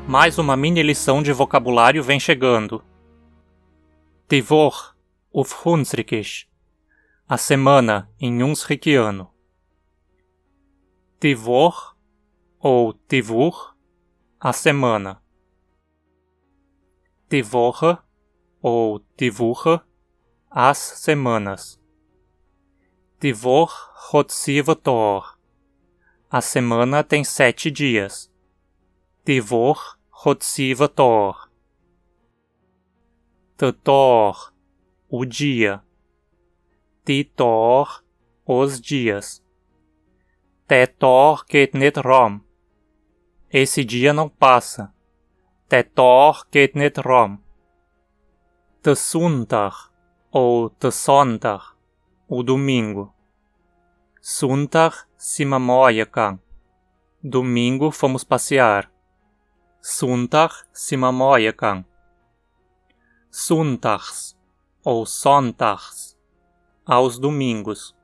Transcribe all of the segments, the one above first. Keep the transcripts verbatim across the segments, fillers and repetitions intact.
Mais uma mini lição de vocabulário vem chegando. Die Woch, auf Hunsrückisch. A semana, em Hunsrück. Die Woch ou die Woch, a semana. Die Woche ou die Woche, as semanas. Die Woch hot siwe Daag. A semana tem sete dias. Die Woch hot siwe Daag. De Daag, o dia. Die Daag, os dias. De Daag geht net rom. Esse dia não passa. De Daag geht net rom. De Sonntag ou de Sonntag, o domingo. Sonntag simma moie gang. Domingo fomos passear. Sonntag simma moie gang. Sonntags ou sonntags, aos domingos.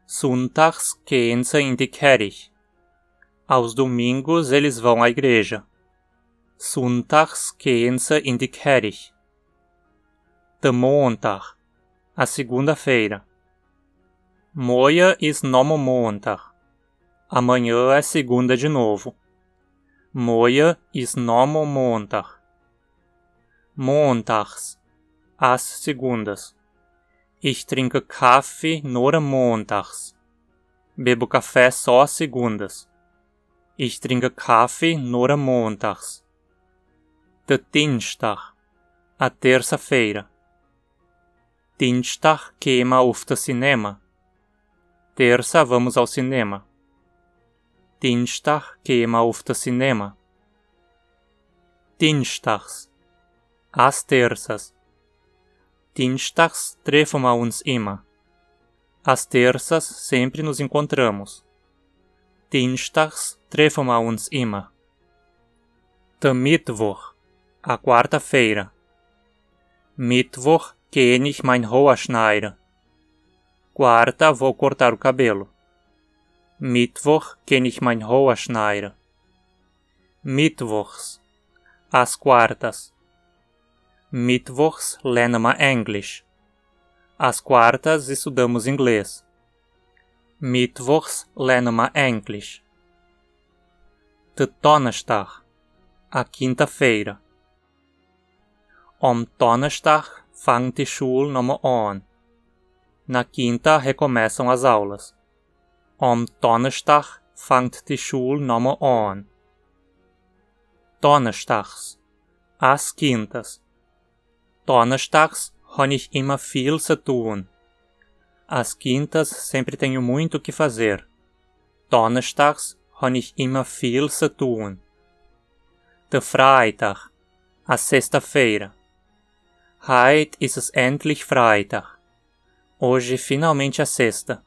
Sonntags gehen se in die Kerch. Aos domingos eles vão à igreja. Sonntags gehen se in die Kerch. De Montag, a segunda-feira. Moie is nomo Montag. Amanhã é segunda de novo. Moie is nomo Montag. Montags, às segundas. Ich trinke Kaffee nur montags. Bebo café só às segundas. Ich trinke Kaffee nur montags. De Dinsdag, a terça-feira. Dinsdag gehe ma auf de Cinema. Terça vamos ao cinema. Dinsdag gehe ma auf de Cinema. Dinsdags, às terças. Dinsdags treffe ma uns immer. Às terças sempre nos encontramos. Dinsdags treffe ma uns immer. De Mittwoch, a quarta-feira. Mittwoch gehen ich mein Hoor schneide. Quarta vou cortar o cabelo. Mittwoch gehen ich mein Hoor schneide. Mittwochs, às quartas. Mittwochs lerne ma Englisch. Às quartas estudamos inglês. Mittwochs lerne ma Englisch. De Donnerstag, a quinta-feira. Om Donnerstag fangt die Schul nomo aan. Na quinta recomeçam as aulas. Om Donnerstag fangt die Schul nomo aan. Donnerstags, às quintas. Donnerstags hon ich immer viel se tun. Às quintas sempre tenho muito que fazer. Donnerstags hon ich immer viel se tun. De Freitag, a sexta-feira. Heit is es endlich Freitag. Hoje finalmente é sexta.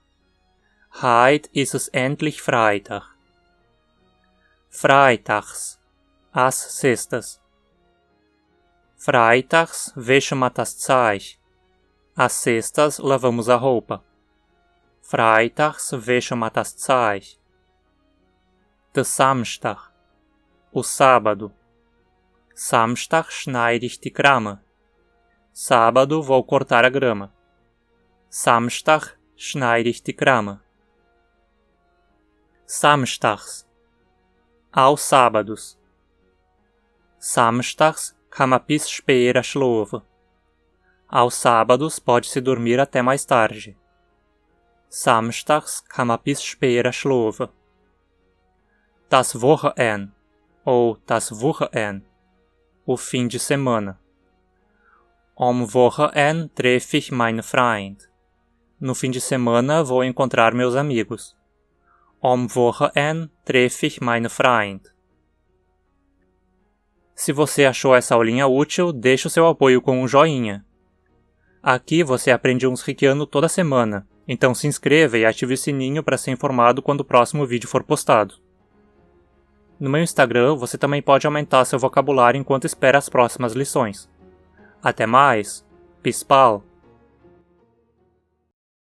Heit is es endlich Freitag. Freitags, às sextas. Freitags wäsche ma das Zeich. Às sextas lavamos a roupa. Freitags wäsche ma das Zeich. De Samstag, o sábado. Samstag schneide ich die Krame. Sábado vou cortar a grama. Samstag schneide ich die Krame. Samstags, aos sábados. Samstags kann ma bis späder schlafe. Aos sábados pode-se dormir até mais tarde. Samstags kann ma bis späder schlafe. Das Wochenend ou das Wochenend, o fim de semana. Om Wochenend treffe ich meine Freund. No fim de semana vou encontrar meus amigos. Om Wochenend treffe ich meine Freund. Se você achou essa aulinha útil, deixe o seu apoio com um joinha. Aqui você aprende Hunsrükiano toda semana, então se inscreva e ative o sininho para ser informado quando o próximo vídeo for postado. No meu Instagram, você também pode aumentar seu vocabulário enquanto espera as próximas lições. Até mais! Bis bald!